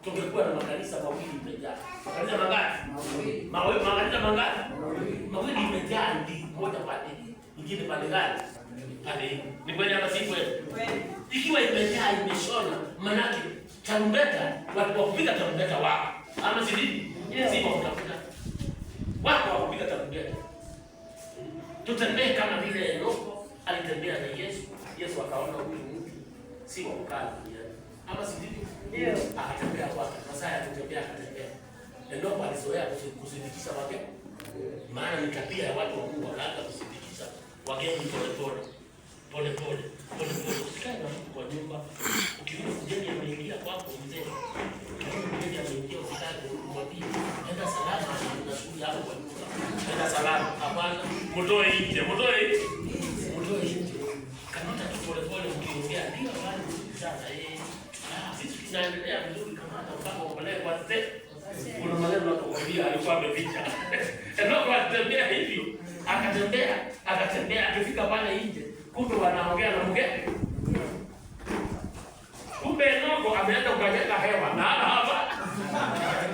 tungekuwa na makanisa mawili imejaa. Makanisa mangapi? Mawili. Makanisa mangapi? Mawili imejaa, ndi moja pande hii, ingine pande gani? Pande hii. Ni kweli ama si kweli? Ikiwa imejaa imeshona, manake tarumbeta, watu wa kupiga tarumbeta wako. Ama si ndivyo? Si wa kutafuta. Wako wa kupiga tarumbeta. Tutembee kama vile Enoko alitembea na Yesu. Yesu akaona huyu mtu si wa kukaa duniani. Ama si ndivyo? Ndio. Akatembea kwake, masaa ya kutembea akatembea. Enoko alizoea kusindikisha wageni. Maana ni tabia ya watu wa Mungu, wakaanza kusindikisha wageni pole pole. Pole pole, pole pole. Usikae na mtu kwa nyumba. Ukiona mgeni ameingia kwako, mzee. Ukiona mgeni ameingia, usikae kumwambia enda salama, na shughuli hapo kwa nyumba. Enda salama. Hapana, mtoe nje, mtoe nje. Mtoe nje. Kamata tu pole pole mkiongea, ndio habari nzuri sana eh. Ah, sisi tunaendelea vizuri, kamata mpaka upeleke kwa state. Kuna maneno nakuambia alikuwa ameficha. Enoko alitembea hivyo. Akatembea, akatembea, akifika pale nje, kumbe wanaongea na mke. Kumbe Enoko ameenda kukanyaga hewa na hana hapa.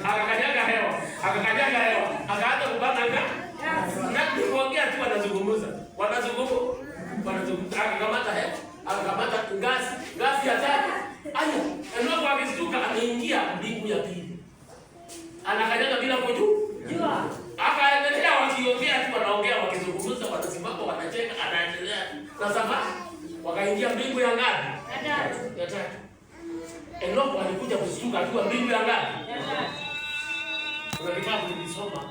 Akakanyaga hewa, akakanyaga hewa, akaanza kubana nga. Na kuongea tu wanazungumza. Wanazungumza, wanazungumza, akakamata hewa, akakamata ngazi, ngazi ya tatu. Aya, Enoko akistuka ameingia mbingu ya pili. Anakanyaga bila kujua. Jua. Akaendelea wakiongea tu, wanaongea wakizungumza, wanasimama wanacheka, anaendelea na safari. Wakaingia mbingu ya ngapi? Ya tatu. Ya tatu. Enoko alikuja kushtuka akiwa mbingu ya ngapi? Ya tatu. Kuna kitabu nilisoma